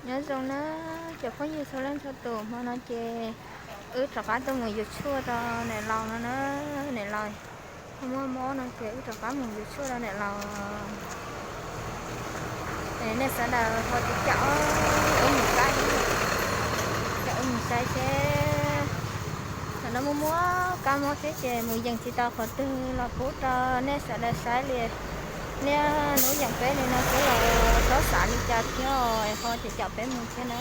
Nyob zoo na cov phooj ywg txhua leej txhua tus, hmo no ces wb rov qab tuaj mus yuav tshuaj rau niam laus no na. Niam laus muaj mob no ces wb rov qab mus yuav tshuaj rau niam laus. Nej sawv daws ho tiv thaiv wb mus saib, tiv thaiv wb mus saib seb thaum no muaj muaj kab mob thiab ces mus yees tsis tau qhov twg los pub rau nej sawv daws saib li. Niaj hnub yees peb li no xwb los txhob xav li cas thiab es ho ces caum peb mus thiab na.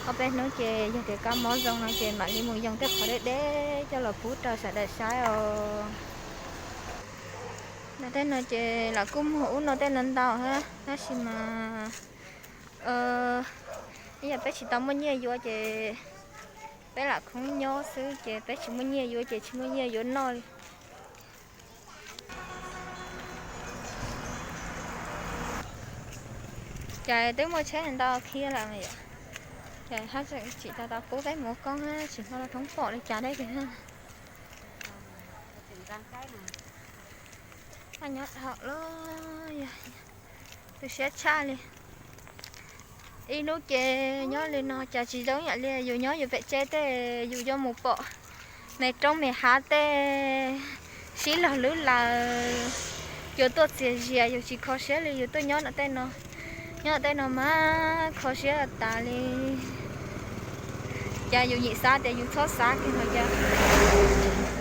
Ob peb hnub ces yog tias kab mob zoo no ces mam li mus yees tej qhov deb deb coj los pub rau sawv daws saib os. No tej no ces lawv kuj muag ub no tej no ntau thiab tab sis mas ib yam peb tsis tau muaj nyiaj yuav ces peb lam khoob nyob xwb ces peb tsis muaj nyiaj yuav ces tsis muaj nyiaj yuav noj li. Ces twb muaj tsheb ntau khiav lawm yom. Ces haj tseem tsis tau tau pub peb mus koob tsis hmo no thoob pom li cas deb tiag. Nyob dhau lawm, tu siab tshaj li. Ib hnub ces nyob li no cas tsis zoo yam li yus nyob yus pem tsev tej yus yuav mus pom me roob me hav tej sib log lub laws, cua tuaj txias zias yus tsis kho siab li yus tuaj nyob no tej no. Nyob tej no mas kho siab tas li. Cas yus yim xav tias yus txhob xav kiag no cas,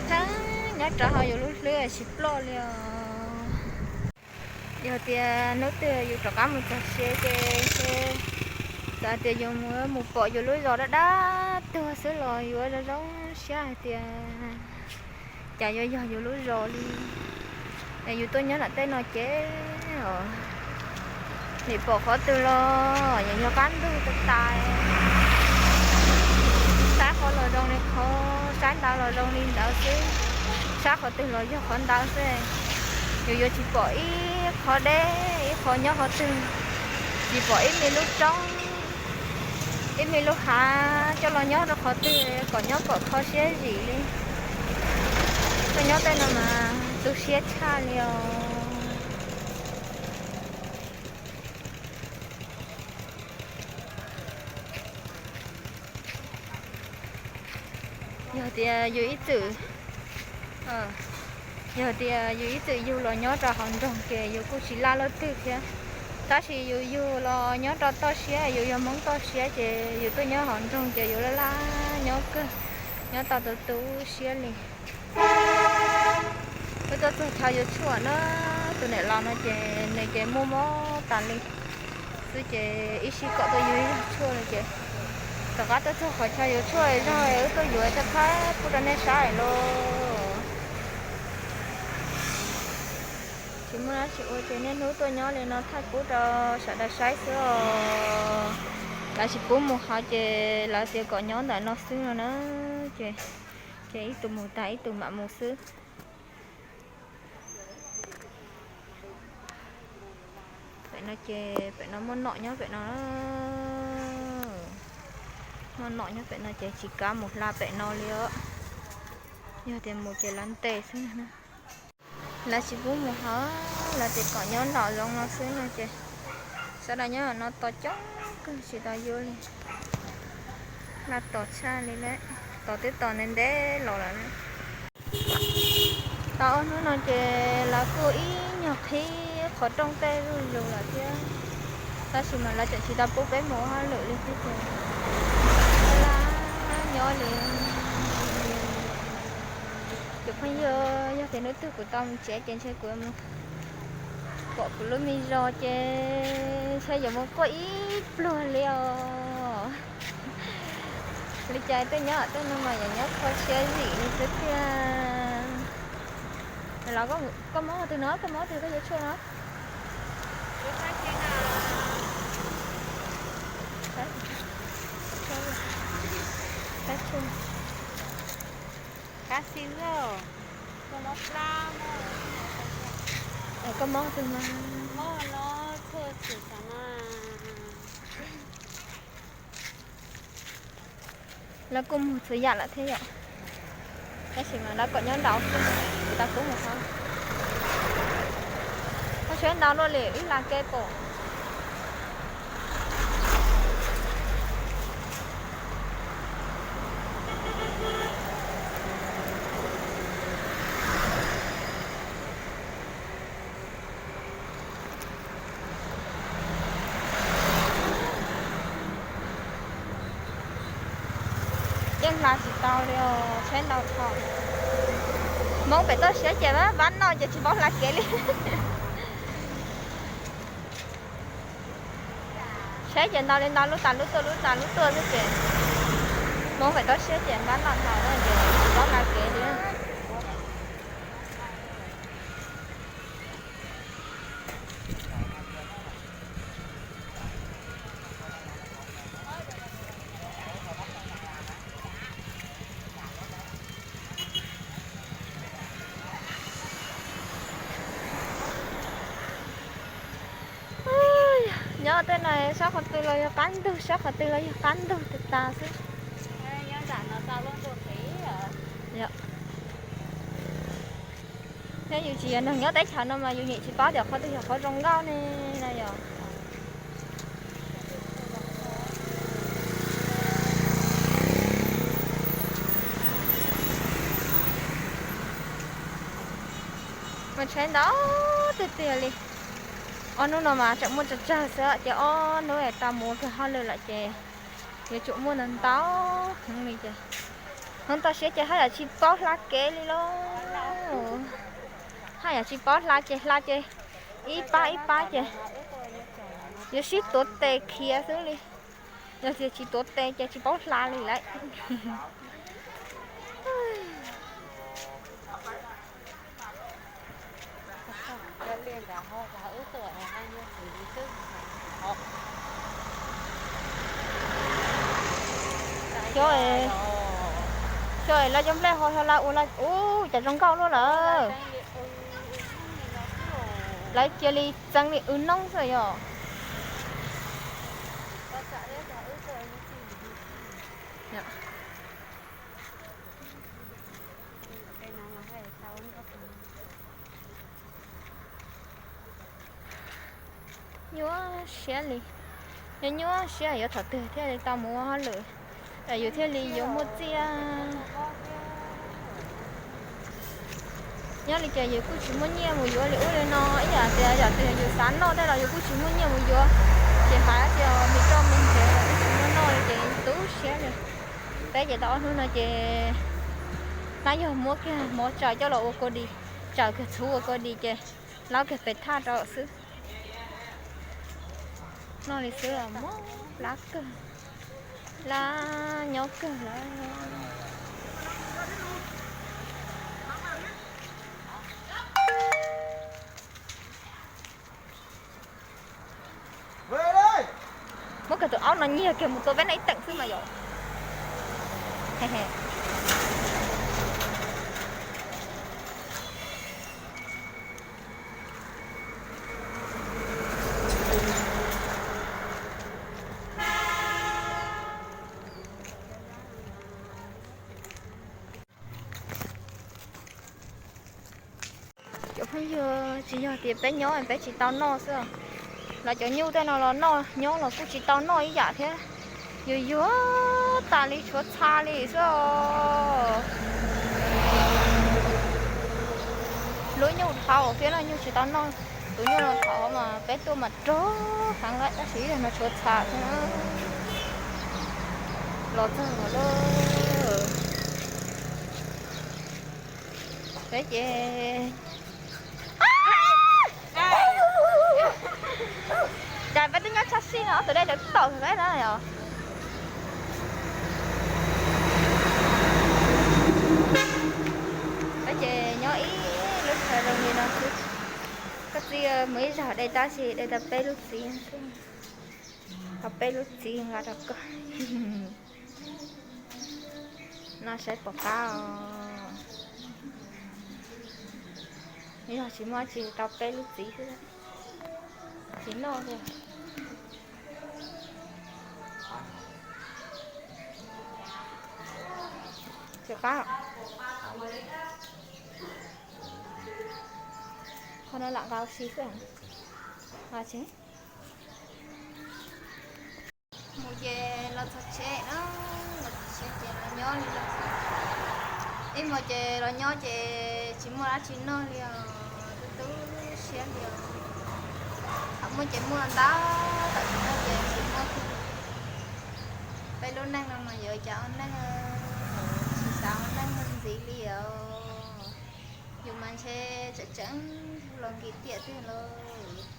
txheeb nyob rau hauv yus lub hlwb tsis ploj li os. Yog tias hnub twg yus rov qab mus txog tsev ces xav tias yus mus mus pom yus lub zos dab dab tuag xwb los yuav zoo zoo siab hais tias cas yuav yog yus lub zos li. Es yus tuaj nyob nram tej no ces nim pom qhov twg los yeej yog qab ntug tas tas. Saib qhov los zoo li qhov, saib ntawd los zoo li ntawd xwb. Saib qhov twg los yog qhov ntawd xwb. Yus yuav tsis pom ib qho deb ib qho nyob qhov twg, tsis pom ib me lub roob, ib me lub hav coj los nyob rau qhov twg kom nyob kom kho siab zim li. Tuaj nyob tej no mas tu siab tshaj li os. Yog tias yus ib txwm, yog tias yus ib txwm yug los nyob rau hauv nroog ces yus kuj tsis laj luaj twg thiab. Tab sis yus yug los nyob rau toj siab, yus yog Hmoob toj siab ces yus tuaj nyob hauv nroog ces yus laj laj nyob kawg, nyob tau tu tu siab li. Wb tuaj txog chaw yuav tshuaj na, tus niam laus no ces nws ces muaj mob tas li xwb ces ib sij kom tuaj yuav ib zag tshuaj no ces rov qab tuaj txog qhov chaw yuav tshuaj zog wb tuaj yuav thaij pub rau nej saib lauj. Tsis muaj dab tsi ua ces niaj hnub tuaj nyob li no thaij pub rau sawv daws saib xwb os. Lawv tsis pub mus hauv ces lawv tias kom nyob ntawm no xwb no na, ces, ces ib tug mus tas ib tug mam mus xwb. Pem no ces pem no muaj nom nyob pem no, muaj nom nyob pem no ces tsis kav mus hla pem no li os. Yog tias mus ces lawv ntes xwb na. Lawv tsis pub mus hauv, lawv tias kom nyob nraum zoov no xwb no ces sawv daws nyob no tos coob kawg tsis tau yuav li. Laj tos tshaj li lawm, tos twb tos ntev ntev los lawm na. Tau ob hnub no ces lawv kuj ib nyuag qhib qhov rooj tej zuj zus lawm thiab, tab sis mas lawv tseem tsis tau pub peb mus hauj lwm li thiab ces laj nyob li. Cov phooj ywg, yog tias hnub twg kuv tau mus tsev ces ntshe kuv mus pom kuv lub me zos ces ntshe yuav mus quaj ib pluag li os. Li cas tej nyob tej no mas yuav nyob kho siab zim li xwb tiag. Los koj mob twg no, koj mob twg koj yuav tshuaj no? Koj mob twg no? Lawv kuj mus txhua yam lawm thiab yom. Tab sis mas lawv kom nyob nraud xwb, tsis tau pub mus hauv. Koj tsheb ntau luaj li ib la ke pom. Yeej hla tsis tau li os, tsheb ntau dhau. Hmoob pem toj siab ces vab noj ces tsis paub hla kev li. Tsheb ces ntau li ntau, lub tas lub tuaj, lub tas lub tuaj xwb ces Hmoob pem toj siab ces vab noj dhau ces tsis paub hla kev li. Nyob tej no sab qhov twg los yog qab ntug, sab qhov twg los yog qab ntug tas tas xwb. Thiab yus tsis yog neeg nyob teb chaws no mas yus nim tsis paub tias qhov twg yog qhov zoo nkauj ne no yog. Mas tsheb ntau tiag tiag li. Ob hnub no mas tseem muaj tsawg tsawg xwb ces ob hnub tau mus kawg hauj lwm lawm ces yuav tsum muaj ntau ntau heev li ces. Hmoob toj siab ces haj yam tsis paub hla kev li lauj. Haj yam tsis paub hla ces hla ces ib pab ib pab ces yuav sib tuav tes khiav xwb li. Yog tias tsis tuav tes ces tsis paub hla li lawm. Xyov, xyov lawv cov nplej ho xyov lawv ua ub cas zoo nkauj luaj lawm. Lawv cia li txeev li w noob xwb yog. Nyuaj siab li, nyuaj nyuaj siab yuav thaum twg thiaj li tau mus ua hauj lwm, yus thiaj li yuav muaj txiaj. Nyob li ces yus kuj tsis muaj nyiaj mus yuav li ub li no, ib yam tias yam twg yus xav noj tej los yus kuj tsis muaj nyiaj mus yuav. Ces hais tias me roj me ntsev los kuj tsis muaj noj li ces tu siab li. Peb ces tau ob hnub no ces hnab yog muab kiag mov tsaws coj los ua kua dis, tsaws kiag txhuv ua kua dis ces laub kiag pes thaj rau xwb. Noj li xwb mob plab kawg, plab nyob kawg lawm. Muab kiag tus aub no nyiag kiag mus tua peb noj ib teem xwb mas yom. Cov phooj ywg, tsis yog tias peb nyob peb tsis tau noj xwb, lawv cov nyuj tej no los noj nyob los kuj tsis tau noj ib yam thiab. Yuag yuag tas li tshuav txha li xwb os. Lub nyuj dhau thiab no nyuj tsis tau noj. Tus nyuj no dhau mas peb tuaj mas rog heev lawm tab sis yog no tshuav txha xwb na. Los txog lawm. Peb ces cas peb twb nyob tshaj sij no ob tug dej tawm tom peb na yom. Peb ces nyob ib lub chaw zoo li no xwb. Koj txiv mus ib zaug de tab sis de tau peb lub txiv xwb. Tau peb lub txiv nqa rau koj. No saib pom qab os. Yog tsis muaj dab tsi tau peb lub txiv xwb. Txiv noj li. Tsis qab. Qhov no lam nqa ua si xwb. Nqa tsev. Mus ces los txog tsev na, los txog tsev ces los nyob li no. Ib hmos ces los nyob ces tsis muaj dab tsi noj li os, tu tu siab li os. Thaum muaj ces muaj ntau, thaum tsis muaj ces tsis muaj. Peb lub neej no mas yuav cas ua neej. Mas ntshe tseem tseem los nkim tiam tiag lauj.